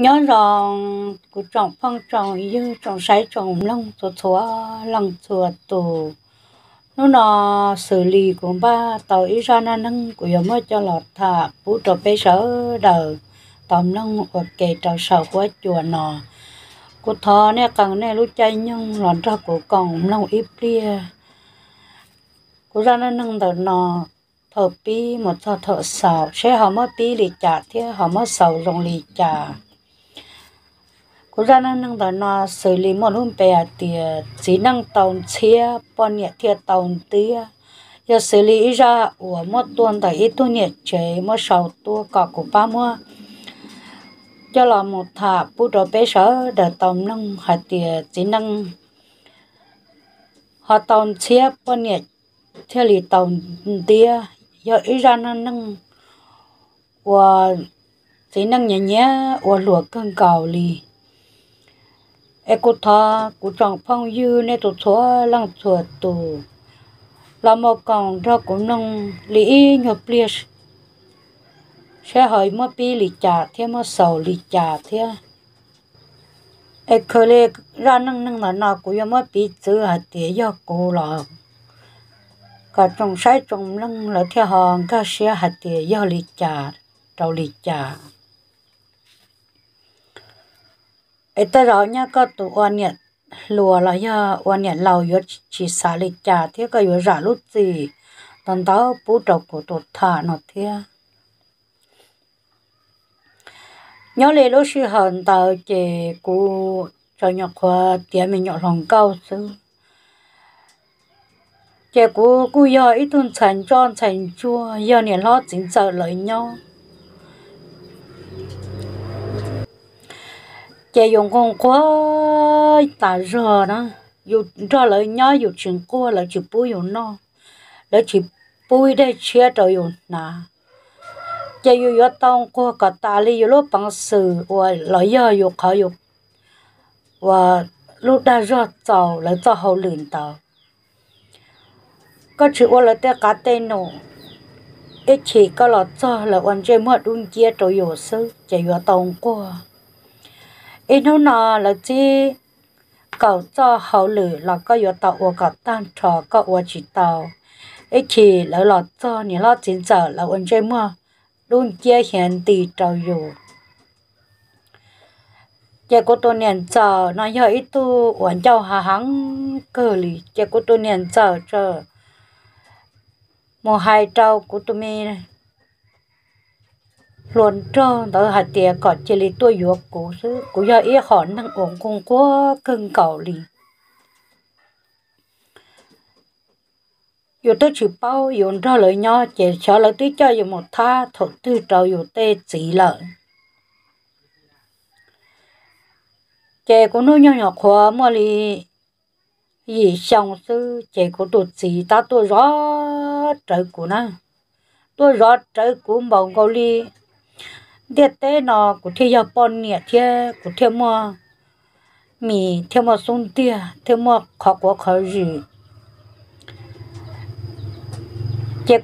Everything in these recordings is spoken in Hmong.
Nyob zoo kuv tsoom phooj tsoom ywg tsoom saib tsoom mloog txhua txhua leej txhua tus. Hnub no xws li kuv npaj tau ib zaj neej neeg kuv yuav muab coj los tham pub rau peb sawv daws tau mloog ua ke rau saum huab cua no. Kuv thov nej qee nej lub caij nyoog los nrog kuv koom mloog ib pliag. Kuv zaj neej neeg ntawm no thaum pib mus txog thaum xaus seb ho muab pib li cas thiab ho muab xaus zoo li cas. Kuv zaj neej neeg ntawm no xws li muaj lub npe hais tias txiv neej tau ntxhiab poj niam thiaj tau ntiab. Yog xws li ib zaj uas muab tuaj ntawm ib tug niam tsev muab sau tuaj kom kuv pab muab coj los mus tham pub rau peb sawv daws tau mloog hais tias txiv neej ho tau ntxhiab poj niam thiaj li tau ntiab. Yog ib zaj neej neeg uas txiv neej nyiam nyiam ua luag kawg nkaus li. Es kuv thov kuv tsoom phooj ywg nej tus txhua leej txhua tus los mus koom nrog kuv mloog li ib nyuag pliag seb ho muab pib li cas thiab muab xaus li cas thiab. Es khwv li zaj neej neeg ntawm no kuv yuav muab piv txwv hais tias yog kuv los kom tsoom saib tsoom mloog lawv thiaj ho nkag siab hais tias yog li cas rau li cas. Es tej zaum nyab koj tus ua niam hluas los yog ua niam laus yuav tsis xav li cas thiab koj yuav zam lub txim ntau ntau pub rau kuv tus tham no thiab. Nyob li lub sij hawm ntawd ces kuv tseem nyuam qhuav tiav me nyuam hluas nkauj xwb, ces kuv kuj yog ib tug ntxhais ntsoj ntxhais ntsuag yog niam hlob txiv ntxawm lawv nyob. Ces yus nquag nquag tas zog na, yus nrog lawv nyob yus tsis nquag lawv tsis pub yus noj, lawv tsis pub ib daim tshiab rau yus hnav. Ces yus yuav tau nquag kom tas li yus lub peev xwm uas los yog yus qhov yus uas lub dag zog txaus lawv txoj hauj lwm ntawd. Koj tsis ua lawv tej qav tej num, ib chim koj los txog lawv ua ntsej muag dub nciab rau yus xwb ces yuav tau nquag. Ib hnub no lawv txib kaum txoj hauj lwm los koj yuav tau ua kom tag nrho, koj ua tsis tau, ib chim lawv los txog niam hlob txiv ntxawm lawv ua ntsej muag dub nciab hiav nti rau yus. Ces kuv tus niam ntxawm no yog ib tug uas ncauj hav heev kawg li, ces kuv tus niam ntxawm txawm mus hais rau kuv tus me hluas nraug ntawd hais tias kom cia li tuaj yuav kuv xwb, kuv yog ib hom neeg uas nquag nquag kawg nkaus li. Yus twb tsis paub, yus nrog lawv nyob ces xyov lawv twb coj yus mus thab thaum twg rau yus tej txiv lawm. Ces kuv hnub nyoog nyuam qhuav muaj li yim xyoo xwb ces kuv tus txiv tab tuaj zov rawv kuv na, tuaj zov rawv kuv npaum nkaus li ntiaj teb no kuv thiaj yog poj niam thiab kuv thiaj muaj mis thiaj muaj xub ntiag thiaj muaj qhov quav qhov zis. Ces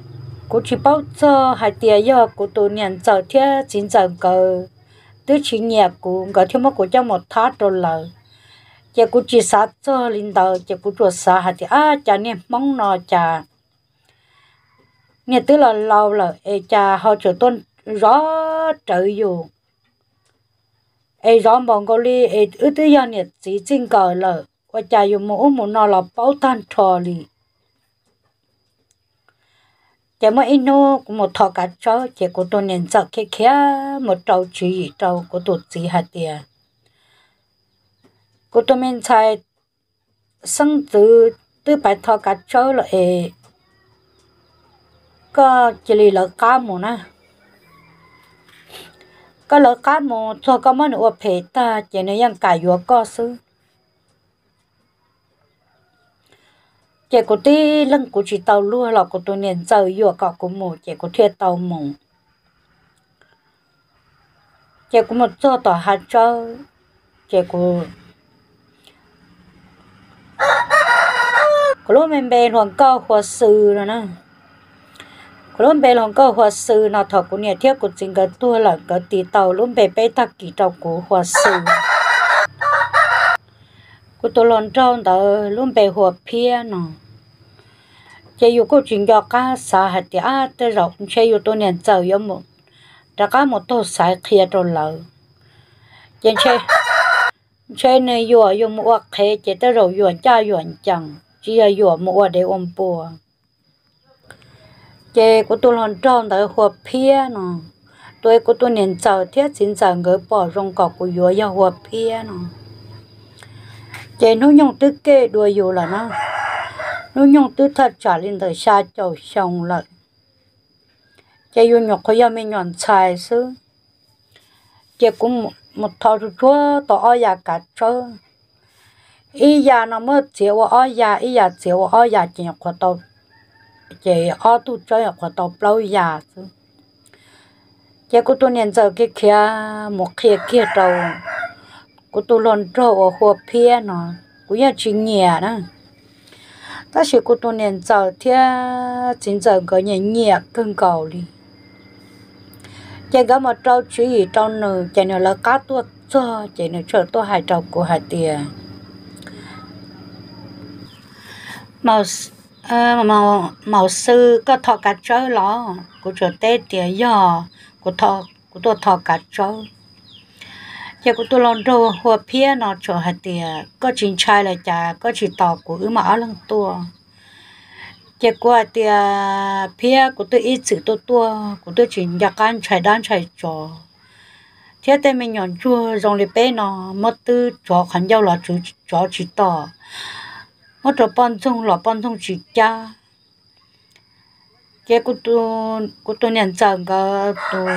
kuv tsis paub txog hais tias yog kuv tus niam ntxawm thiab txiv ntxawm nkawd twb tsis nyiam kuv, nkawd thiaj muab kuv coj mus thab rau lawv. Ces kuv tsis xav txog li ntawd, ces kuv tsuas xav hais tias, ab, cas niag Hmoob no cas niag twb los laus lawm es cas ho tseem tuaj zov rawv yus, es zov npaum nkaus li es wb twb yog niam txiv txij nkawm lawm, ua cas yus mus ub mus no los paub tag nrho li. Ces muaj ib hnub kuv mus thov kav tsawb, ces kuv tus niam ntxawm khiav khiav mus rau tswv yim rau kuv tus txiv hais tias, kuv tus me ntxhais xeeb ntxwv twb pais thov kav tsawb lawm es koj cia li lawv qab mus na. Koj lawv qab mus txog koj muab nws ua phem tag ces nws yeej kam yuav koj xwb. Ces kuv tib leeg kuv tsis tau luag los kuv tus niam ntxawm yuam kom kuv mus ces kuv thiaj tau mus. Ces kuv mus txog tom hav tsawb, ces kuv, kuv lub me npe hluas nkauj Hua Xwm no na, Lub npe hluas nkauj Hua Xwm no thaum kuv niam thiab kuv txiv nkawd tuag lawm nkawd tis tau lub npe peb tag kis rau kuv Hua Xwm. Kuv tus hluas nraug ntawd lub npe Hua Phiab no. Ces yus kuj tsis nco qab xav hais tias ab tej zaum ntshe yus tus niam ntxawm yuav mus rov qab mus taug xaiv qhia rau lawv. Ces ntshe nws yuam yus mus ua qhev ces tej zaum yuam ncaj yuam ncees tsis yog yuam mus ua dev ua npua. Ces kuv tus hluas nraug ntawd Hua Phiab no, tus es kuv tus niam ntxawm thiab txiv ntxawm nkawd pom zoo kom kuv yuav yog Hua Phiab no. Ces hnub nyoog twb kev dua yus lawm na, hnub nyoog twb thaj tsam li ntawm xya caum xyoo lawm. Ces yus nyuam qhuav yog me nyuam ntxhais xwb. Ces kuv mus thov tsuag tsuag tau ob yav kav tsawb, ib yav no muab txiav ua ob yav, ib yav txiav ua ob yav ces nyuam qhuav tau, ces ob tug tsawb nyuam qhuav tau plaub yav xwb. Ces kuv tus niam ntxawm kiag khiav mus qhia kiag rau kuv tus hluas nraug uas Hua Phiab no, kuv yeej tsis nyiam na. Tab sis kuv tus niam ntxawm thiab txiv ntxawm nkawd nyiam nyiam kawg nkaus li. Ces nkawd mus rau tswv yim rau nws ces nws lawv qab tuaj txog ces nws txawm tuaj hais rau kuv hais tias, Maum Xwm, koj tho kav tsawb los? Kuv txawm teb tias yog, kuv tuaj tho kav tsawb. Ces kuv tus hluas nraug Hua Phiab no txawm hais tias koj tsis ntshai los cas koj tsis tos kuv wb mam ob leeg tuaj? Ces kuv hais tias Phiab, kuv twb ib txwm tuaj tuaj kuv twb tsis nco qab ntshai dab ntshai tsov, thiab tej me nyuam ntsuag zoo li peb no muab twb tsov qhov ncauj los tsov tsis tom, muab rau poj ntxoog los poj ntxoog tsis cab. Ces kuv tus niam ntxawm nkawd tus,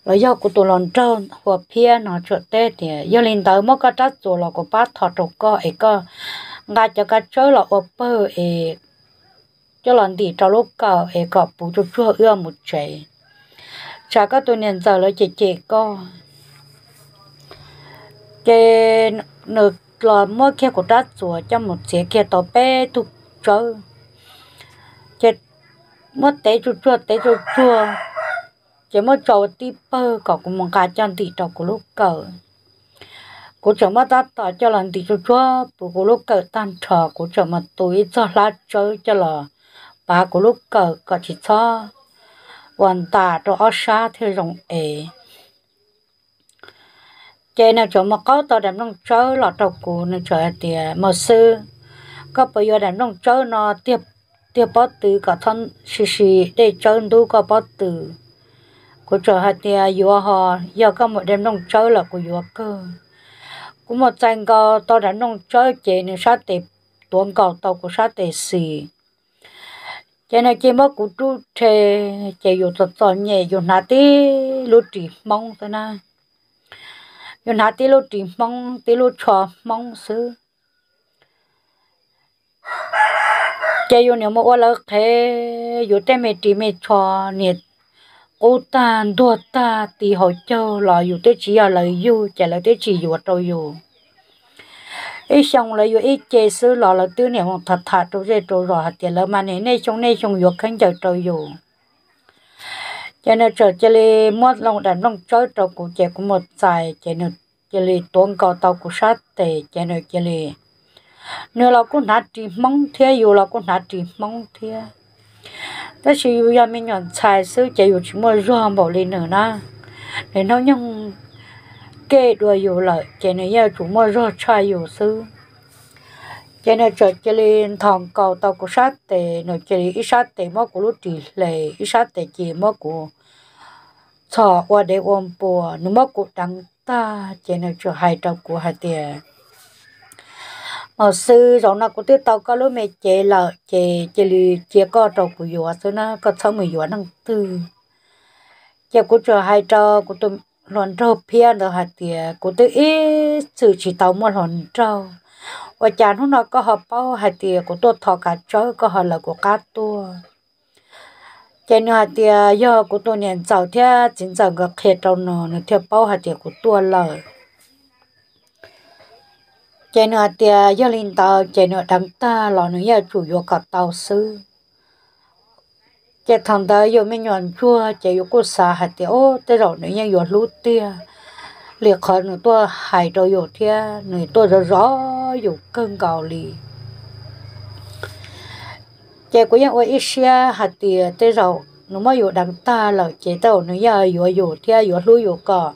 los yog kuv tus hluas nraug Hua Phiab no txawm teb tias yog li ntawd muab koj rab txuas los kuv pab tho rau koj es koj nqa cov kav tsawb los ua pawg es coj los ntim rau lub kawm es kom puv tsuag tsuag wb mus tsev, tsam koj tus niam ntxawm lawv cem cem koj. Ces nws los muab kiag kuv rab txuas coj mus txiav kiag tau peb tug tsawb, ces muab tev tsuag tsuag tev tsuag tsuag, ces muab tso ua tib pawg kom kuv mus nqa coj ntim rau kuv lub kawm. Kuv txawm muab tab tom coj los ntim tsuag tsuag puv kuv lub kawm tag nrho kuv txawm mus tu ib txoj hlab tsawb coj los pav kuv lub kawm kom tsis txhob ua ntas rau ob sab thiaj zoo ev. Ces nws txawm mus qaub tau daim nplooj tsawb los rau kuv, nws txawm hais tias Maum Xwm, koj puas yuav daim nplooj tsawb no tiag pob tw kom txhob si si dej tsawb ntub koj pob tw? Kuv txawm hais tias yuav ho, yog koj muaj daim nplooj tsawb los kuv yuav kawg. Kuv mus txais nkaus tau daim nplooj tsawb ces nws sab tes tuav nkaus tau kuv sab tes xis. Ces nws cia muab kuv rub rhe, ces yus txom txom nyem yus hnav tib lub ris Hmoob xwb na. Yus hnav tib lub ris Hmoob tib lub tsho Hmoob xwb. Ces yus niam mus ua lawv qhev, yus tej me ris me tsho niam qub tag ntuag tag ti haus caug los yus twb tsis yog lawv yug ces lawv twb tsis yuav rau yus. Ib xyoo lawv yuav ib ce xwb los lawv twb niam mus tham tham rau zej rau zos hais tias lawv mas niam nej xyoo nej xyoo yuav khaub ncaws rau yus. Ces nws txawm cia li muab loo daim nplooj tsawb rau kuv ces kuv mus txais ces nws cia li tuav nkaus tau kuv sab tes ces nws cia li, nws los kuj hnav ris Hmoob thiab yus los kuj hnav ris Hmoob thiab. Tab sis yus yog me nyuam ntxhais xwb ces yus tsis muaj zog npaum li nws na. Nws hnub nyoog kev dua yus lawm ces nws yeej yuav tsum muaj zog tshaj yus xwb. Ces nws txawm cia li nthos nkaus tau kuv sab tes, nws cia li ib sab tes muab kuv lub ris hle, ib sab tes cia li muab kuv txhom ua dev ua npua, nws muab kuv deev tag ces nws txawm hais rau kuv hais tias, Maum Xwm, zaum no kuv twb tau koj lub me cev lawm ces cia li cia koj rau kuv yuav xwb na, koj txhob mus yuav neeg twg. Ces kuv txawm hais rau kuv tus hluas nraug Phiab ntawd hais tias kuv twb ib txwm tsis tau muaj hluas nraug, ua cas hnub no koj ho paub hais tias kuv tuaj tho kav tsawb koj ho lawv kuv qab tuaj? Ces nws hais tias yog kuv tus niam ntxawm thiab txiv ntxawm nkawd qhia rau nws, nws thiaj paub hais tias kuv tuaj lawm. Ces nws hais tias yog li ntawd ces nws deev tag los nws yeej yuav tsum yuav kom tau xwb. Ces thaum ntawd yus me nyuam ntsuag ces yus kuj xav hais tias, Ub, tej zaum nws yeej yuav hlub tiag li qhov nws tuaj hais rau yus thiab nws tuaj zov zov yus kawg nkaus li. Ces kuv yeej ua ib siab hais tias tej zaum nws muab yus deev tag lawm ces tej zaum nws yeej yuav yus thiab yuav hlub yus kom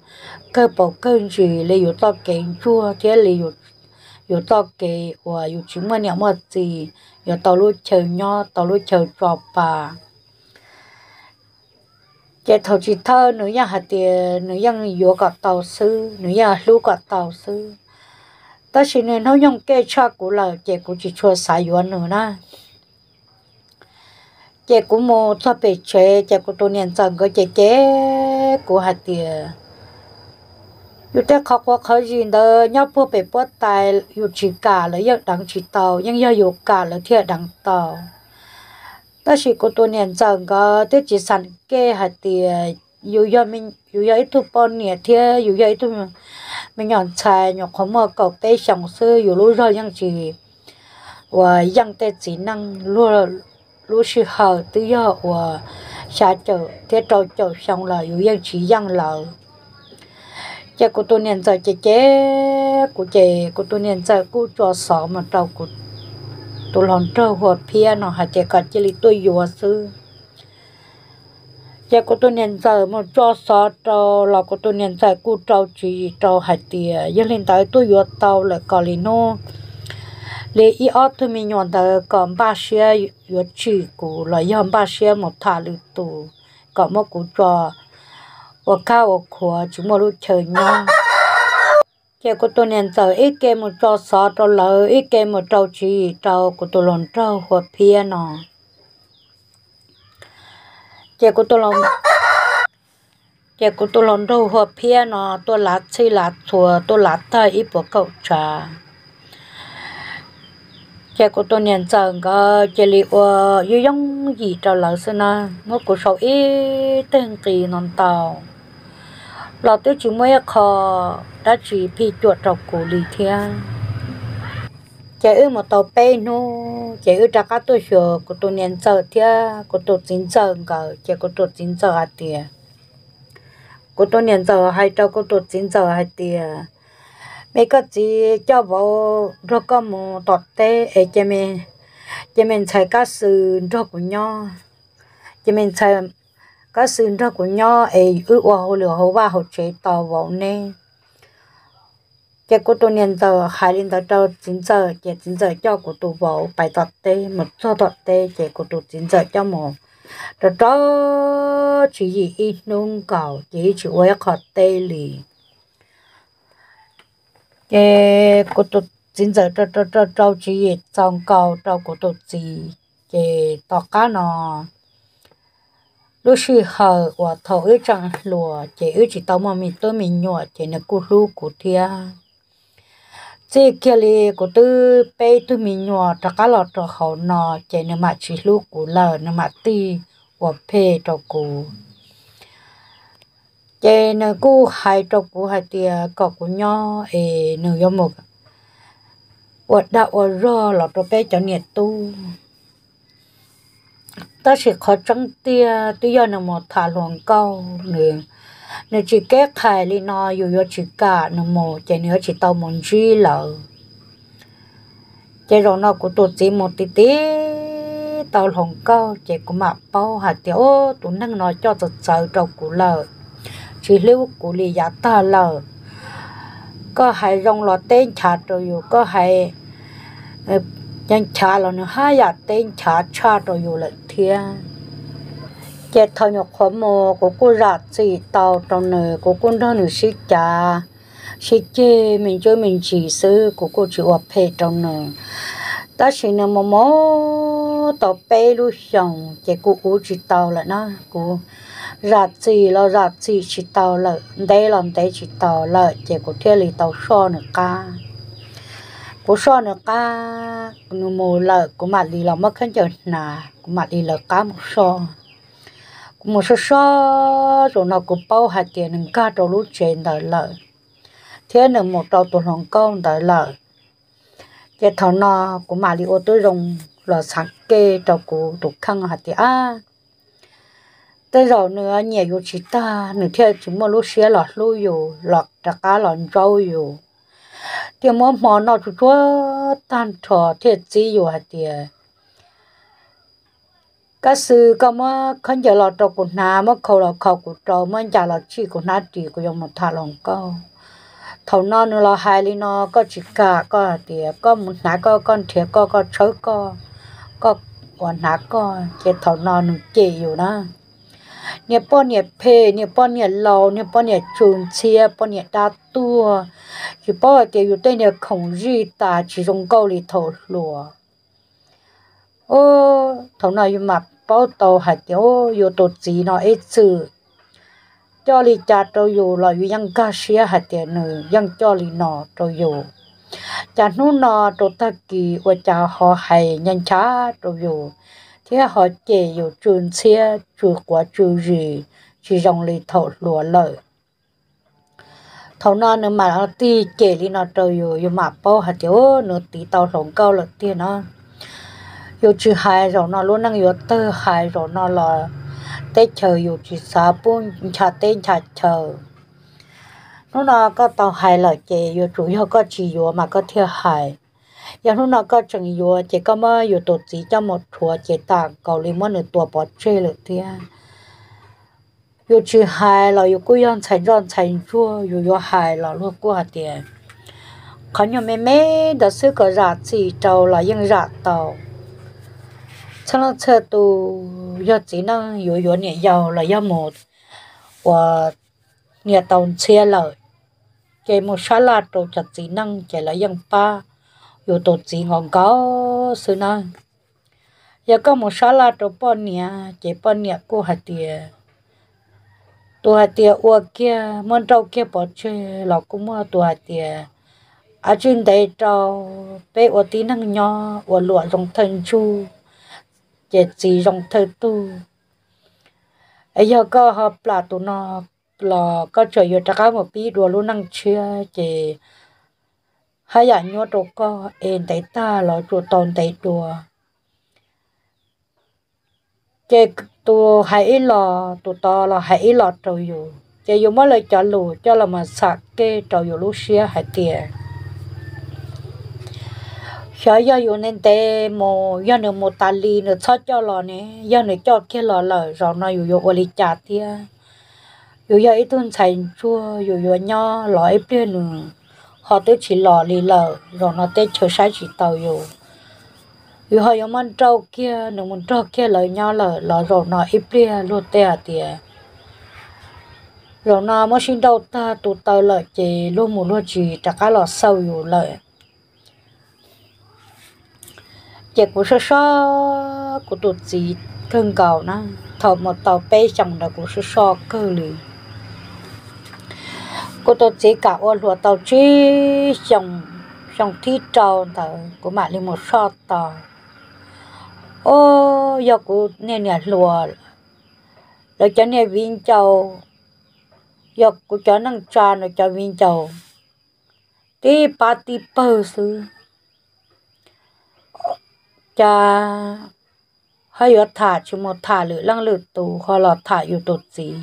kawg paus kawg ntsis li yus txoj kev ntsuag thiab li yus txoj kev uas yus tsis muaj niam muaj txiv, yuav tau lub chaw nyob, tau lub chaw tso pa. Ces thaum tsis thawj nws yeej hais tias nws yeej yuav kom tau xwb, nws yeej hlub kom tau xwb. Tab sis nws hnub nyoog kev tshaj kuv lawm ces kuv tsis tshua xav yuav nws na. Ces kuv mus txog pem tsev ces kuv tus niam ntxawm nkawd ces cem kuv hais tias, Yus tej qhov quav qhov zis ntawd nyob puag pem puab tais, yus tsis kam lawv yeej deev tsis tau, yeej yog yus kam lawv thiaj deev tau. Tab sis kuv tus niam ntxawm nkawd twb tsis xam kev hais tias yus yog ib tug poj niam thiab yus yog ib tug me nyuam ntxhais nyuam qhuav muaj kaum peb xyoos xwb, yus lub zog yeej tsis uas yeej tej txiv neej, lub sij hawm twb yog uas xya caum thiab rau caum xyoo lawm yus yeej tsis yeej lawv. Ces kuv tus niam ntxawm ces cem kuv ces kuv tus niam ntxawm kuj tso xov mus rau kuv tus hluas nraug Huab Phiab no hais tias kom cia li tuaj yuav xwb. Ces kuv tus niam ntxawm mus tso xov rau los kuv tus niam ntxawm kuj rau tswv yim rau hais tias yog li ntawd tuaj yuav tau lawm kom li hnub li ib ob tug me nyuam ntawd kom npaj siab yuav tsim kuv los yog npaj siab mus tham lwm tus kom muab kuv tso ua kab ua khuav tsis muaj lub chaw nyob. Ces kuv tus niam ntxawm ib ke mus tso xov rau lawv, ib ke mus rau tswv yim rau kuv tus hluas nraug Huab Phiab no. Ces kuv tus hluas nraug Huab Phiab no tuaj lav txhij lav txhua, tuaj lav tag ib puas kaum tsav. Ces kuv tus niam ntxawm nkawd cia li ua yooj yooj yim rau lawv xwb na, muab kuv sau ib teg nqi no ntau los twb tsis muaj ib qho dab tsi phij cuam rau kuv li thiab. Ces wb mus tau peb hnub ces wb rov qab tuaj xyuas kuv tus niam ntxawm thiab kuv tus txiv ntxawm nkawd. Ces kuv tus txiv ntxawm hais tias, kuv tus niam ntxawm hais rau kuv tus txiv ntxawm hais tias, Me koj txiv, coj vauv nrog koj mus tom teb es cia me ntxhais Kab Xwm nrog kuv nyob. Cia me ntxhais Kab Xwm nrog kuv nyob es wb ua hauj lwm hauv vaj hauv tsev tos vauv neb. Ces kuv tus niam ntxawm hais li ntawd rau txiv ntxawm ces txiv ntxawm coj kuv tus vauv pais tom teb. Mus txog tom teb ces kuv tus txiv ntxawm coj mus rau rau tswv yim ib hnub nkaus ces yeej tsis ua ib qho teb li. Ces kuv tus txiv ntxawm rau rau tswv yim txaus nkaus rau kuv tus txiv. Ces tom qab no lub sij hawm uas thaum wb tseem hluas ces wb tsis tau muaj me tub me nyuam ces nws kuj hlub kuv thiab. Txij kiag li kuv twb peb tug me nyuam rov qab los rau hauv no ces nws mam tsis hlub kuv lawm, nws mam tig ua phem rau kuv. Ces nws kuj hais rau kuv hais tias kom kuv nyob es nws yuav mus ua dag ua zog los rau peb cov niam tub. Tab sis qhov tseeb tiag twb yog nws mus tham hluas nkauj, nws tsis keb qhais li no yus yuav tsis kam nws mus ces nws yuav tsis tau mus ntsib lawv. Ces zaum no kuv tus txiv mus ti ti tau hluas nkauj ces kuv mam paub hais tias, Ub, tus neeg no coj txawv txawv rau kuv lawm, tsis hlub kuv li yav tag lawm. Koj hais zoo los teb nchav rau yus, koj hais nchav los nws haj yam teb nchav tshaj rau yus lawm thiab. Ces thaum nyuam qhuav mus kuv kuj zam txim tau rau nws, kuv kuj nrog nws sib cav sib ceg me ntsuj me ntsis xwb, kuv kuj tsis ua phem rau nws. Tab sis nws mus mus tau peb lub xyoos ces kuv ua tsis tau lawm na, kuv zam txim los zam txim tsis tau lawm, ntev los ntev tsis tau lawm ces kuv thiaj li tau soj nws qab. Kuv soj nws qab, nws mus lawm kuv mam li los muab khaub ncaws hnav, kuv mam li lawv qab mus soj. Kuv mus soj soj, zaum no kuv paub hais tias nws nkag rau lub tsev ntawd lawm, thiab nws mus rau tus hluas nkauj ntawd lawm. Ces thaum no kuv mam li ua tib zoo los xav kej rau kuv tus kheej hais tias, Ab, tej zaum nws nyiam yus tsis tag, nws thiaj tsis muaj lub siab los hlub yus, los rov qab los ntsaub yus, thiaj muab hmo noj tsuj tsuag tag nrho thiaj txib yus hais tias, Kab xwb, koj muab khaub ncaws los rau kuv hnav, muab khau los khau kuv rau, muab ncas los tsij kuv hnab ris, kuv yuav mus tham hluas nkauj. Thaum no nws los hais li no koj tsis kam, koj hais tias koj mus hnav koj, koj nrhiav koj, koj tshawb koj, koj ua hnav koj, ces thaum no nws cem yus na. Niag poj niam phem, niag poj niam laus, niag poj niam tsw ntxhiab, poj niam dab tuag, tsis paub hais tias yus tej niag khoom zij tas tsis zoo nkauj li thaum hluas. Thaum no yus mam paub tau hais tias yus tus txiv no ib txwm coj li cas rau yus los yus yeej nkag siab hais tias nws yeej coj li no rau yus. Cas hnub no rau tag kis ua cas ho hais ncha ncha rau yus thiab ho cem yus tsw ntxhiab, tsw quav tsw zis, tsis zoo li thaum hluas lawm. Thaum no nws mam tig cem li no rau yus, yus mam paub hais tias nws tiv tau hluas nkauj lawm tiag no. Yus tsis hais zaum no lub neej yuav tawg, hais zaum no los teb chaws yus tsis xav pub ncha teb ncha chaw. Hnub no koj tau hais lawm ces yuav tsum yog koj tsis yuav mas koj thiaj hais. Yog hnub no koj tseem yuav ces koj muab yus tus txiv coj mus rhuav ces tas nkaus li muab nws tua pov tseg lawm thiab. Yus tsis hais los yus kuj yog ntxhais ntsoj ntxhais ntsuag, yus yuav hais los luag kuj hais tias qhov nyuag me me ntawd xwb kom zam txim rau los yeej zam tau. Txhua leej txhua tus yog txiv neej yuav yuav niam yau los yog mus ua niam tau ntxhiab lawm, ces mus sab laj rau cov txiv neej ces lawv yeej pab yus tus txiv nkaus nkaus xwb nawb. Yog koj mus sab laj rau poj niam ces poj niam kuj hais tias, tus hais tias ua kiag muab nrauj kiag pov tseg los kuj muaj, tus hais tias a tsij ntev rau peb ua tib neeg nyob ua luam zoo thawj ntsug ces txiv zoo thawj tug. Es yog koj ho plam tus no los koj tseem yuav rov qab mus pib dua lub neej tshiab ces haj yam nyuaj rau koj es ntev tag los tsuas tau ntev dua. Ces tus hais ib los, tus tod los hais ib los rau yus, ces yus muab lawv cov lus coj los mus xam kej rau yus lub siab hais tias xyov yog yus ntev ntev mus, yog nws mus tas li nws txhob coj los ne, yog nws coj kiag los lawm zaum no yus yuav ua li cas thiab? Yus yog ib tug ntxhais ntsuag, yus yuav nyob los ib pliag nws ho twb tsis los li lawm, zaum no teb chaws saib tsis taus yus. Yus ho yuav muab nrauj kiag, nws mus nrog kiag lawv nyob lawm los zaum no ib pliag luag tej hais tias zaum no muab sib nrauj tag tu taw lawm ces luag mus luag tsis rov qab los xauj yus lawm. Ces kuv soj soj kuv tus txiv kawg nkaus na, thaum mus tau peb xyoos ntawd kuv soj soj kawg li. Kuv tus txiv kam ua hluas tau tsib xyoos, xyoo thib rau ntawd kuv mam li mus soj tau. Os, yog kuv niag niam hluas, lawv cov niag viv ncaus, yog kuv cov neej tsa no cov viv ncaus tib pab tib pawg xwb, cas ho yuav tham tsis mus tham lwm leej lwm tus, ho los tham yus tus txiv.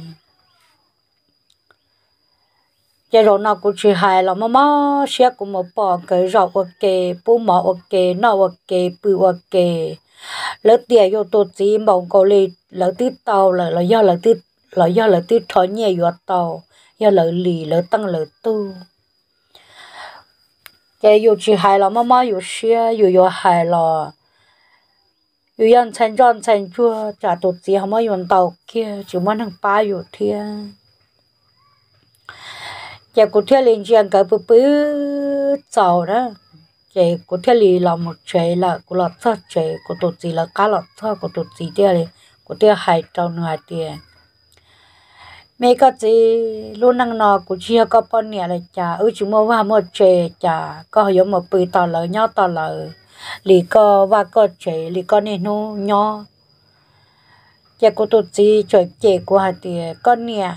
Ces zaum no kuv tsis hais los mob mob siab, kuv mus pom nkawd zaum ua ke, pub mov ua ke, noj ua ke, pw ua ke. Lawv tiam yus tus txiv npaum nkaus li lawv twb tau lawm, los yog lawv twb rho nyiaj yuav tau, yog lawv li lawv teej lawv tug. Ces yus tsis hais los mob mob yus siab, yus yuav hais los yus yog ntxhais ntsoj ntxhais ntsuag, tsam tus txiv ho muab yus ntaus kiag tsis muaj neeg pab yus thiab. Ces kuv thiaj li ntsia nkawd pw pw txaus na, ces kuv thiaj li los mus tsev lawm. Kuv los txog tsev, kuv tus txiv lawv qab los txog, kuv tus txiv thiaj li, kuv thiaj hais rau nws hais tias, me koj txiv, lub neej no kuv tsis yog koj poj niam lawm cas, wb tsis muaj vaj muaj tse, cas koj yuav mus pw tos lawv nyob tos lawv li koj vaj koj tsev li koj niaj hnub nyob? Ces kuv tus txiv txawm cem kuv hais tias, koj niam,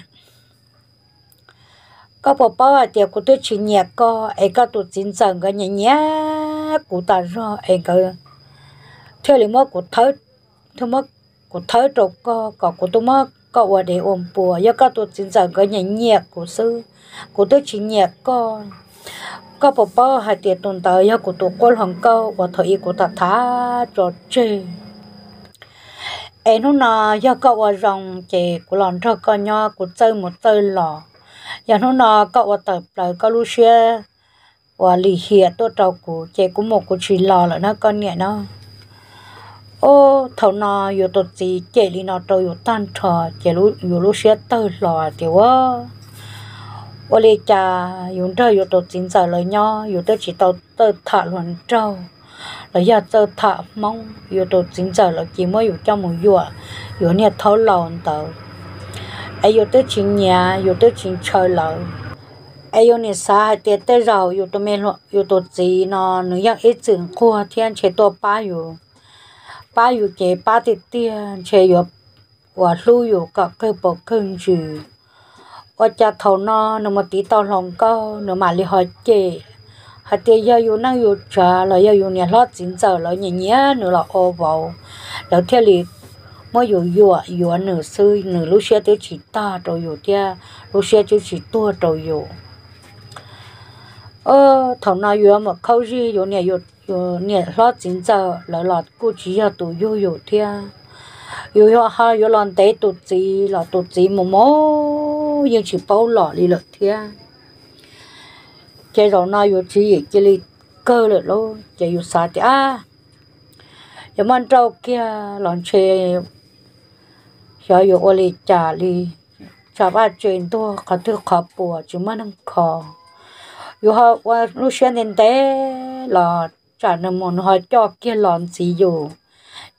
koj puas paub hais tias kuv twb tsis nyiam koj es koj tus txiv ntxawm nkawd nyiam nyiam kuv tas zog es nkawd thiaj li muab kuv thawb, thiaj muab kuv thawb rau koj kom kuv tuaj muab koj ua dev ua npua, yog koj tus txiv ntxawm nkawd nyiam nyiam kuv xwb, kuv twb tsis nyiam koj. Koj puas paub hais tias tus ntawd yog kuv tus qub hluas nkauj uas thaum ub kuv tham tham tso tseg? Es hnub no yog koj ua zoo ces kuv los nrog koj nyob, kuv txawj mus txawj los. Yog hnub no koj ua tawm plaws koj lub siab uas lim hiam tuaj rau kuv ces kuv mus kuv tsis los lawm na koj niam na. Ub, thaum no yus tus txiv cem li no rau yus tag nrho ces yus lub siab tawg hlo tias ua, ua li cas yus nrog yus tus txiv ntxawm lawv nyob yus twb tsis tau txawj tham hluas nraug los yog txawj tham Hmoob, yus tus txiv ntxawm lawv cia muab yus coj mus yuam yus niag thaub laus ntawd. Es yus twb tsis nyiam, yus twb tsis ntshaw lawv. Es yus nim xav hais tias tej zaum yus tus txiv no nws yeej ib txwm nquag thiab ntshe tuaj pab yus, pab yus ces pab tiag tiag ntshe yuav uas hlub yus kom kawg paus kawg ntsws. Ua cas thaum no nws mus tiv tau hluas nkauj nws mam li ho cem hais tias yog yus neej yus tsav los yog yus niam hlob txiv ntxawm lawv nyiam nyiam nws los ua vauv, lawv thiaj li muab yus yuam yuav nws xwb, nws lub siab twb tsis tag rau yus thiab lub siab twb tsis tuag rau yus. Thaum no yus yuav mus khaub zig yus niam, yus niam hlob txiv ntxawm lawv los kuj tsis yog tus yug yus thiab. Yus ho yuav los ntev tus txiv los tus txiv mus mus yeej tsis paub los li lawm thiab. Ces zaum no yus tswv yim cia li kawg lawm lauj, ces yus xav tias yuav muab nrauj kiag los ntshe xyov yuav ua li cas li, tsam vaj tse ntuag qhov twg qhov puas tsis muaj neeg kho. Yus ho ua lub siab ntev ntev los tsam nws mus nws ho coj kiag los ntxiv yus.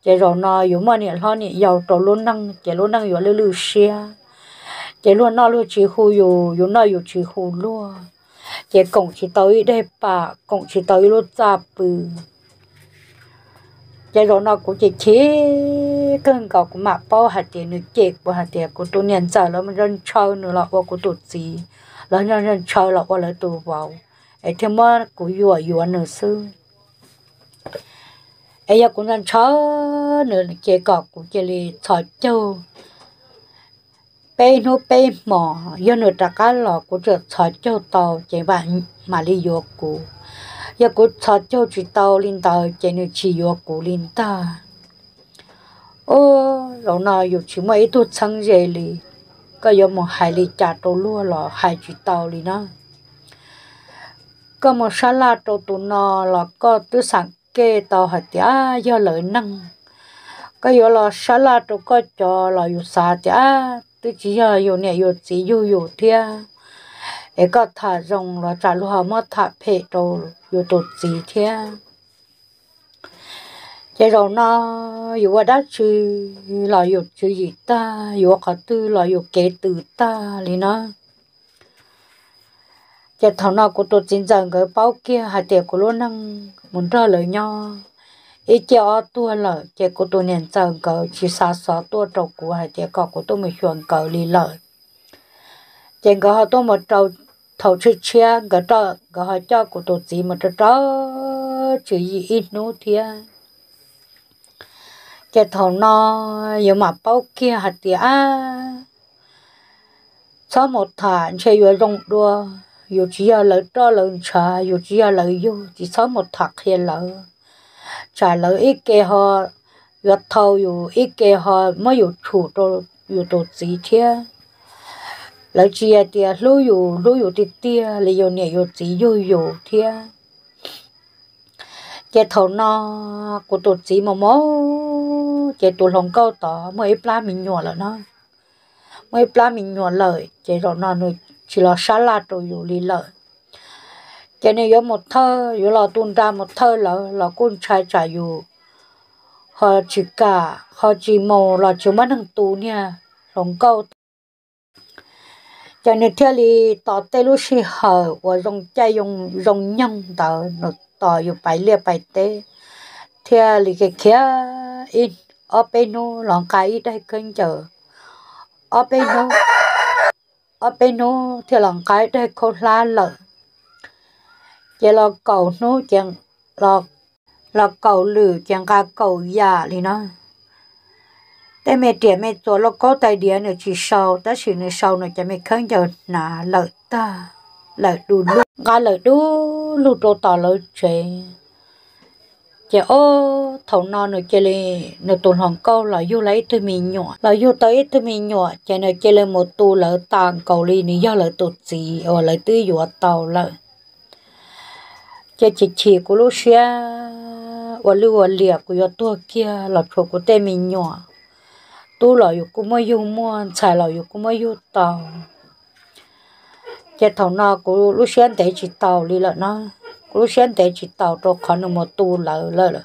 Ces zaum no yus muaj niam hlob niam yau rau lub neej ces lub neej yuav lwj lwj siab. Ces luag noj luag tsis hu yus, yus noj yus tsis hu luag. Ces koom tsis tau ib daim pam, koom tsis tau ib lub txaj pw. Ces zaum no kuv ces chim kawg nkaus, kuv mam paub hais tias nws cem kuv hais tias kuv tus niam ntxawm lawv ntshaw nws los ua kuv tus txiv, lawv ntshaw los ua lawv tus vauv, es thiaj muab kuv yuam yuav nws xwb. Es yog kuv ntshaw ntshaw nws ces kom kuv cia li txhos caug peb hnub peb hmos, yog nws rov qab los kuv tseem txhos caug tau ces mam li yuav kuv. Yog kuv txhos caug tsis tau li ntawd ces nws tsis yuav kuv li ntag. Ub, zaum no yus tsis muaj ib tug txheeb ze li, koj yuav mus hais li cas rau luag los hais tsis tau li na. Koj mus sab laj rau tus no los koj twb xam kev tau hais tias yog lawv neeg. Koj yuav los sab laj rau koj cov los yus xav tias twb tsis yog yus niam yus txiv yug yus thiab, es koj tham zoo los tsam luag ho muab tham phem rau yus tus txiv thiab. Ces zaum no yus ua dab tsi los yus tswv yim tag, yus ua qhov twg los yus kev tws tag li na. Ces thaum no kuv tus txiv ntxawm nkawd paub kiag hais tias kuv lub neej mus nrog lawv nyob ib ciaj ob tuag lawm, ces kuv tus niam ntxawm nkawd tsis xa xov tuaj rau kuv hais tias kom kuv tuaj mus xyuas nkawd li lawm. Ces nkawd ho tuaj mus rau thaum tshiab tshiab nkawd, nkawd ho coj kuv tus txiv mus rau rau tswv yim ib hnub thiab. Ces thaum no yus mam paub kiag hais tias txhob mus tham ntshe yuav zoo dua, yus tsis yog lawv roj lawv ntshav, yus tsis yog lawv yug, tsis txhob mus tham qhia lawv, tsam lawv ib ke ho yuav thau yus, ib ke ho muab yus tshum rau yus tus txiv thiab. Lawv tsis hais tias hlub yus, hlub yus tiag tiag li yus niam yus txiv yug yus thiab. Ces thaum no kuv tus txiv mus mus, ces tus hluas nkauj tod muaj ib plab me nyuam lawm na. Muaj ib plab me nyuam lawm ces zaum no nws tsis los sab laj rau yus li lawm. Ces nws yuav mus thawj, yuav los tu nra mus thawj lawv los kuj ntshai tsam yus ho tsis kam, ho tsis mus los tsis muaj neeg tu niag hluas nkauj. Ces nws thiaj li tos tej lub sij hawm uas zoo caij zoo nyoog ntawd, nws tos yus pais liaj pais teb, thiaj li khiav khiav ib, ob peb hnub los nqa ib daig khaub ncaws, ob peb hnub, ob peb hnub thiaj los nqa ib daig khaub hlab lawm. Ces los kaum hnub ces, los kaum lwm ces nqa kaum yam li no. Tej me riam me txuas lauj kaub tais diav nws tsis sau, tab sis nws sau nws cov me khaub ncaws hnav lawm tag, lawm du lug, nqa lawm du lug rau tom lawv tsev. Ces ob thaum no nws cia li, nws tus hluas nkauj los yug tau ib tug me nyuam, los yug tau ib tug me nyuam ces nws cia li mus tu lawv tas nkaus li nws yog lawv tus txiv uas lawv twb yuav tau lawm. Ces chim chim kuv lub siab ua lwj ua liam, kuv yuav tuag kiag los tshuav kuv tej me nyuam. Tub los yus kuj muab yug muaj, ntxhais los yus kuj muab yug tau. Ces thaum no kuv lub siab ntev tsis taus li lawm na, kuv lub siab ntev tsis taus rau qhov nws mus tu lawv lawm.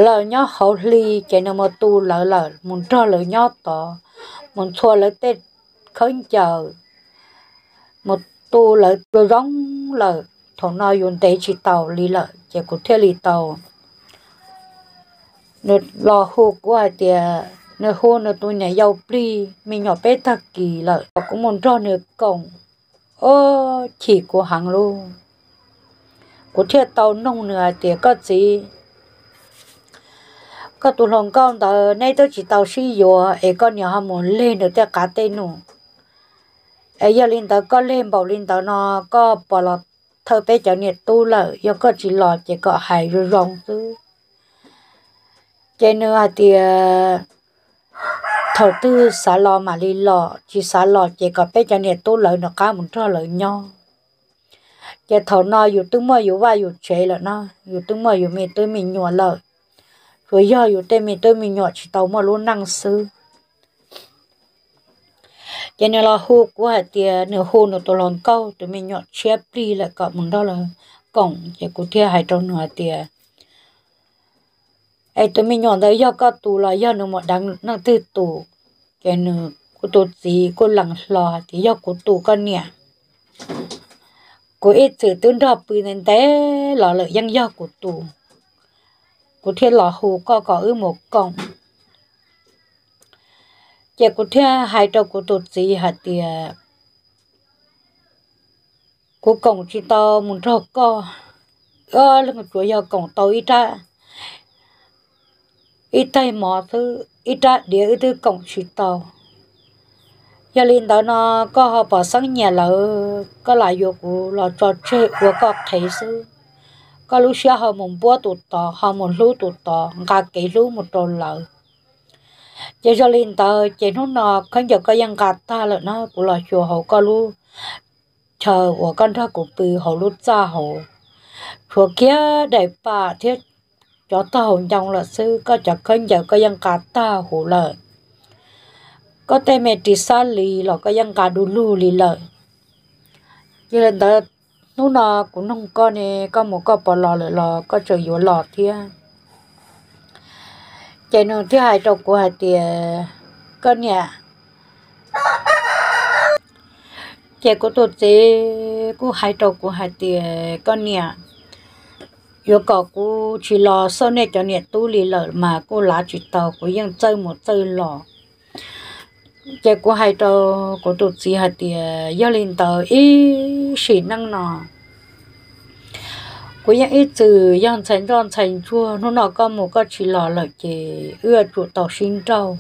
Lawv nyob hauv hli ces nws mus tu lawv lawm, mus nrog lawv nyob tod, mus ntxhua lawv tej khaub ncaws, mus tu lawv zoo zoo lawm. Thaum no yus ntev tsis taus li lawm ces kuv thiaj li tau, nws los hu kuv hais tias nws hu nws tus niam yau plig me nyuam peb tag kis lawm kom kuv mus nrog nws koom. Ob chim kuv heev lub, kuv thiaj tau noog nws hais tias koj txiv, koj tus hluas nkauj ntawd neb twb tsis tau sib yuav es koj niam ho mus leg nws tej qav tej num, es yog li ntawd koj leg npaum li ntawd no koj puas los thawj peb cov niam tub lawm? Yog koj tsis los ces kom hais zoo zoo xwb. Ces nws hais tias thaum twg xav los mam li los, tsis xav los ces kom peb cov niam tub lawv nws qab mus nrog lawv nyob. Ces thaum no yus twb muaj yus vaj yus tsev lawm no, yus twb muaj yus me tub me nyuam lawm, tsuas yog yus tej me tub me nyuam tsis tau muaj lub neej xwb. Ces nws los hu kuv hais tias nws hu nws tus hluas nkauj tus me nyuam tshiab plig lawm kom mus nrog lawv koom. Ces kuv thiaj hais rau nws hais tias es tus me nyuam ntawd yog koj tus los yog nws mus deev neeg twg tus? Ces nws, kuv tus txiv kuj lees hlo hais tias yog kuv tus koj niam. Kuv ib txwm twb nrog pw ntev ntev los lawm yeej yog kuv tus, kuv thiaj los hu koj kom wb mus koom. Ces kuv thiaj hais rau kuv tus txiv hais tias kuv koom tsis tau mus nrog koj, wb ob leeg tsuas yog koom tau ib rab, ib taig mov xwb, ib rab diav wb twb koom tsis tau. Yog li ntawd no koj ho pom xeeb nyiam lawv koj lam yuav kuv los tso tseg ua koj qhev xwb. Koj lub siab ho mus npuab tus tod, ho mus hlub tus tod, nqa kev hlub mus rau lawv. Ces yog li ntawd ces hnub no khaub ncaws koj yeej nqa tag lawm na, kuv los xyuas hauv koj lub chaw uas koj nrog kuv pw hauv lub txaj hauv, tshuav kiag daim pam thiab cov taub hau ncoo lawm xwb, koj cov khaub ncaws koj yeej nqa tag huv lawm. Koj tej me ris xab lis los koj yeej nqa du lug li lawm. Yog li ntawd hnub no kuv noog koj ne, koj mus koj puas los lawm los koj tseem yuav los thiab? Ces nws thiaj hais rau kuv hais tias koj niam, ces kuv tus txiv kuj hais rau kuv hais tias koj niam, yuav kom kuv tsis los xauj nej cov niam tub li lawm mas kuj lav tsis tau, kuv yeej txawj mus txawj los. Ces kuv hais rau kuv tus txiv hais tias yog li ntawd ib sim neej no kuv yeej ib txwm yog ntxhais nroj ntxhais ntsuag, hnub no koj mus koj tsis los lawm ces wb yuav tsum tau sib nrauj.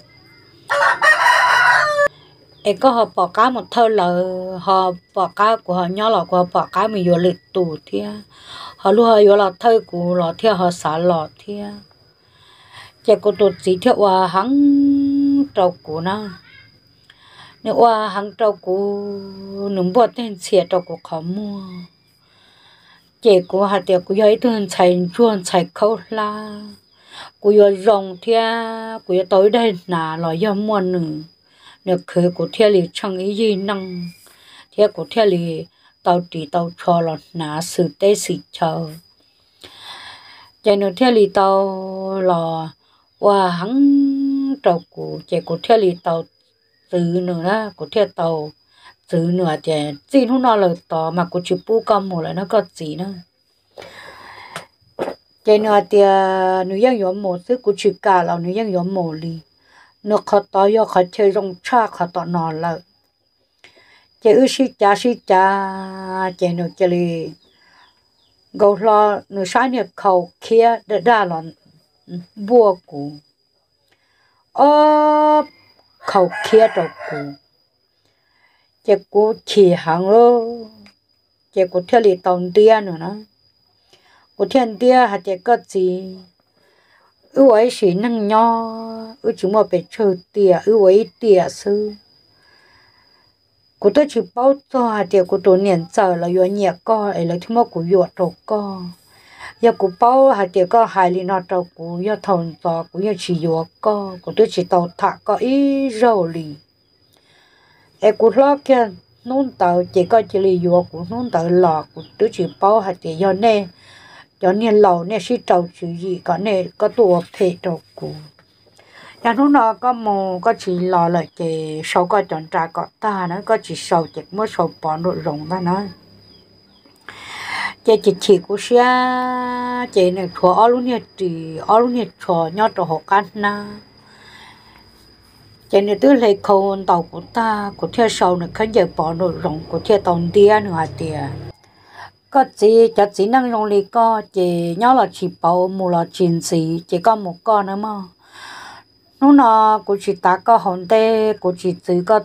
Es koj ho pom qab mus thawj lawv, ho pom qab kuv ho nyob los kuv ho pom qab mus yuav lwm tus thiab, ho luag ho yuav los thawj kuv los thiaj ho xav los thiab. Ces kuv tus txiv thiaj ua heev rau kuv na, nws ua heev rau kuv, nws npuaj teg ntxhias rau kuv qhov muag. Ces kuv hais tias kuv yog ib tug ntxhais ntsuag ntxhais khaub hlab, kuv yuav zoo thiab kuv yuav tau ib daim hnav los yog muaj nws, nws khwv kuv thiaj li tsheej ib yig neej, thiab kuv thiaj li tau ris tau tsho los hnav xwm teb xwm chaw. Ces nws thiaj li tau los ua heev rau kuv, ces kuv thiaj li tau txwv nws na, kuv thiaj tau txwv nws tias txij hnub no lawm tod mas kuv tsis pub koj mus lawm no koj txiv na. Ces nws hais tias nws yeej yuav mus xwb, kuv tsis kam los nws yeej yuav mus li. Nws qhov tod yog qhov chaw zoo tshaj qhov tom no lawm. Ces wb sib cav sib cav, ces nws cia li nkaus hlo nws sab niag khau khiab daj daj los npuaj kuv. ob khau khiab rau kuv, ces kuv chim heev lawm, ces kuv thiaj li tau ntiab nws na. Kuv thiaj ntiab hais tias, koj txiv, wb ua ib sim neej nyob wb tsis muaj pes tsawg tiam, wb ua ib tiam xwb. Kuv twb tsis paub txog hais tias kuv tus niam ntxawm lawv yuav nyiam koj es lawv thiaj muab kuv yuam rau koj. Yog kuv paub hais tias koj hais li no rau kuv, yog thaum ntxov kuv yeej tsis yuav koj, kuv twb tsis tau tham koj ib zaug li. Es kuv hlob kiag hnub ntawd ces koj cia li yuav kuv hnub ntawd los, kuv twb tsis paub hais tias yog nej cov niag laus nej sib rau tswv yim kom nej, koj tuaj ua phem rau kuv. Yog hnub no koj mus koj tsis los lawm ces sau koj cov nra kom tag na, koj tsis sau ces kuv muab sau pov nraum zoov ntag na. Ces chim chim kuv siab ces nws tshuav ob lub niag ris ob lub niag tsho nyob rau hauv qab hnab. Ces nws twb hle khau ntaus kuv tag, kuv thiaj sau nws khaub ncaws pov nraum zoov, kuv thiaj tau ntiab nws hais tias, koj txiv, cov txiv neej zoo li koj ces nyob los tsis pauv, mus los tsis ntxiv, ces koj mus koj nawb mog. Hnub no kuv tsis tav koj hauv ntej, kuv tsis txwv koj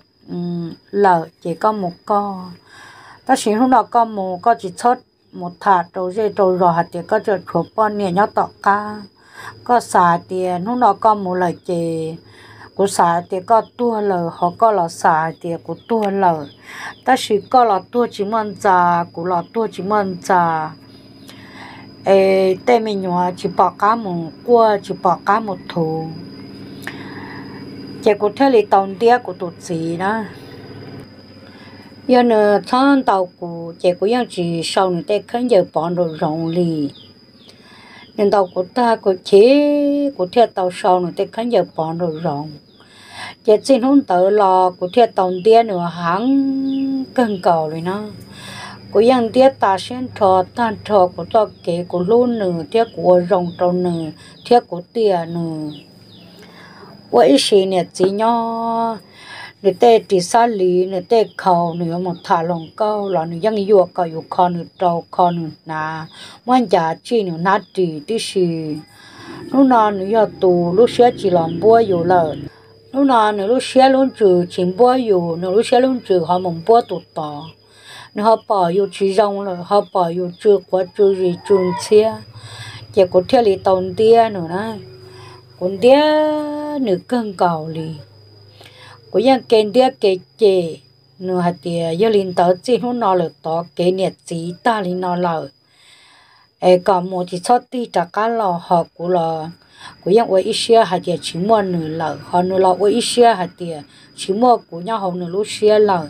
lawm ces koj mus koj. Tab sis hnub no koj mus koj tsis txhob mus tham rau zej rau zos hais tias koj tseem tshuav poj niam nyob tom qab. Koj xav hais tias hnub no koj mus lawm ces, kuv xav hais tias koj tuag lawm, ho koj los xav hais tias kuv tuag lawm. Tab sis koj los tuag tsis muaj ntxa, kuv los tuag tsis muaj ntxa. Es tej me nyuam tsis pom qab mus quaj, tsis pom qab mus thuv. Ces kuv thiaj li tau ntiab kuv tus txiv na. Yog nws txhob ntaus kuv ces kuv yeej tsis sau nws tej khaub ncaws pov nraum zoov li. Nws ntaus kuv tag kuv chim, kuv thiaj tau sau nws tej khaub ncaws pov nraum zoov. Ces txij hnub ntawd los kuv thiaj tau ntiab nws heev kawg nkaus li na. Kuv yeej ntiab tas siab nrho tag nrho kuv txoj kev kuv hlub nws thiab kuv ua zoo rau nws thiab kuv tiam nws. Ua ib sim niam txiv nyob, nws tej ris xab liv, nws tej khau, nws yuav mus tham hluas nkauj los nws yeej yuam kom yus kho nws rau, kho nws hnav, muab ncav tsij nws hnab ris tib si. Hnub no nws yog tus lub siab tsis los npuab yus lawm. Hnub no nws lub siab lub ntsws tsis npuab yus, nws lub siab lub ntsws ho mus npuab tus tod. Nws ho pom yus tsis zoo lawm, ho pom yus tsw quav tsw zis tsw ntxhiab, ces kuv thiaj li tau ntiab nws na. Kuv ntiab nws kawg nkaus li. Kuv yeej ke ntiab ke cem nws hais tias yog li ntawd txij hnub no lawm tod kev niam txiv tag li no lawm, es kom mus tsis txhob tig rov qab los. Ho kuv los kuv yeej ua ib siab hais tias tsis muaj nws lawm, ho nws los ua ib siab hais tias tsis muaj kuv nyob hauv nws lub siab lawm.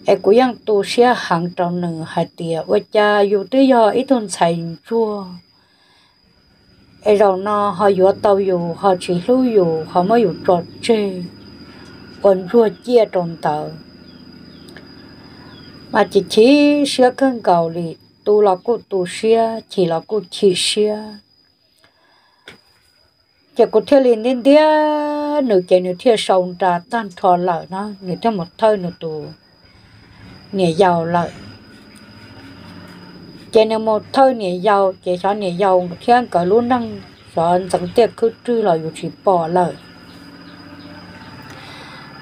Es kuv yeej tu siab heev rau nws hais tias ua cas yus twb yog ib tug ntxhais ntsuag, es zaum no ho yuav tau yus ho tsis hlub yus ho muab yus tso tseg ua ntsuag ciaj rau ntawd. Mas chim chim siab kawg nkaus li, tu los kuj tu siab, chim los kuj chim siab. Ces kuv thiaj li ntiab ntiab nws ces nws thiaj sau nra tag nrho lawm na, nws thiaj mus thawj nws tus niam yau lawm. Ces nws mus thawj niam yau ces xyov niam yau thiab nkawd lub neej xyov ntxeev tiaj khwb rwg los yus tsis pom lawm.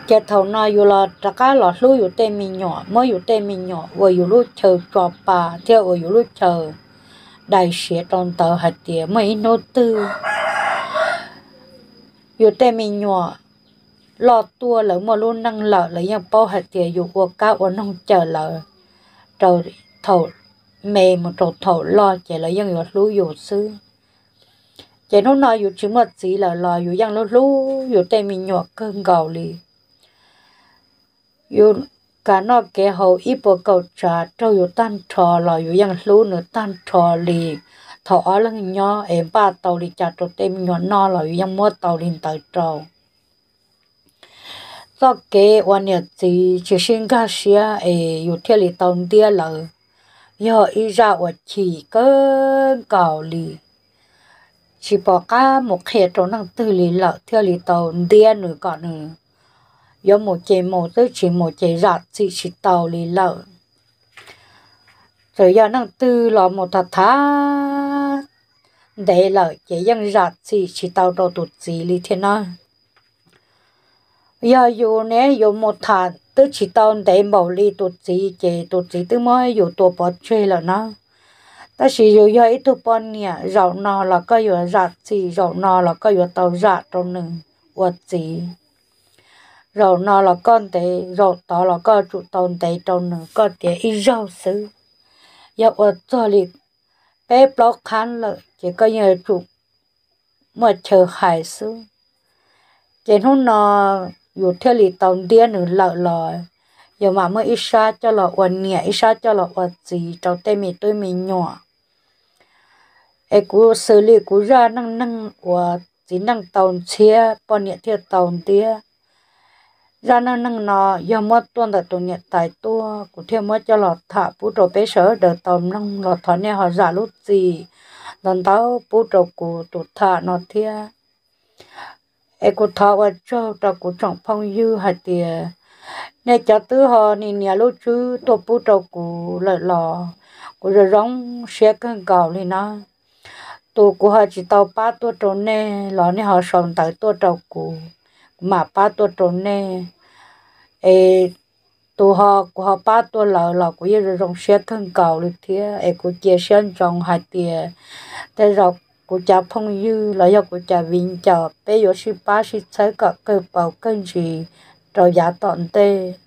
Ces thaum no yus los rov qab los hlub yus tej me nyuam, muab yus tej me nyuam ua yus lub chaw tso pa thiab ua yus lub chaw dais siav rau ntawd hais tias muaj ib hnub twg yus tej me nyuam loj tuaj lawv muaj lub neej lawm, lawv yeej paub hais tias yus ua kab ua noog cawm lawv rau thaum me mus rau thaum loj ces lawv yeej yuav hlub yus xwb. Ces hnub no yus tsis muaj txiv lawm los yus yeej hlub hlub yus tej me nyuam kawg nkaus li. Yus kev noj kev haus ib puas kaum tsav raug yus tag nrho los yus yeej hlub nws tag nrho li. Thaum ob leeg nyob es npaj tau li cas rau tej me nyuam noj los yus yeej muab tau li ntawd rau. Txoj kev uas niam txiv tsis sib nkag siab es yus thiaj li tau ntiab lawv, yog ib zaj uas chim kawg nkaus li. Tsis pom qab mus qhia rau leej twg li lawm, thiaj li tau ntiab nws kom nws yuav mus ces mus xwb, tsis mus ces zam txim tsis tau li lawm. Txawm yog leej twg los mus tham tham ntev lawm ces yeej zam txim tsis tau rau tus txiv li thiab na. Yog yus ne yuav mus tham twb tsis tau ntev npaum li tus txiv ces tus txiv twb muab yus tua pov tseg lawm na. Tab sis yus yog ib tug poj niam, zaum no los koj yuav zam txim, zaum no los koj yuav tau zam rau nws ua txiv. Zaum no los koj ntev, zaum tod los koj tsum tau ntev rau nws, koj tiav ib zaug xwb. Yog ua txog li peb plaub qhab lawm ces koj yeej yuav tsum muaj chaw hais xwb. Ces hnub no yus thiaj li tau ntiab nws lawm los yus mam muab ib sab coj los ua niam, ib sab coj los ua txiv rau tej me tub me nyuam. Es kuv xws li kuv zaj neej neeg uas txiv neej tau ntxhiab poj niam thiaj tau ntiab. Zaj neej neeg no yog muab tuaj ntawm tus niam tais tuaj, kuv thiaj muab coj los tham pub rau peb sawv daws tau mloog los thov nej ho zam lub txim ntau ntau pub rau kuv tus tham no thiab. Es kuv thov ua tsaug rau kuv tsoom phooj ywg hais tias nej cov twb ho nim nias lub tswb tuaj pub rau kuv lawm los kuv zoo zoo siab kawg nkaus li na. Tus kuv ho tsis tau pab tuaj rau nej los nej ho sau ntawv tuaj rau kuv, kuv mam pab tuaj rau nej. Es tus ho kuv ho pab tuaj lawm los kuv yeej zoo zoo siab kawg nkaus li thiab. Es kuv cia siab ntsoov hais tias tej zaum kuv cov phooj ywg los yog kuv cov viv ncaus peb yuav sib pab sib txhawb kom kawg paus kawg ntsis rau yav tom ntej.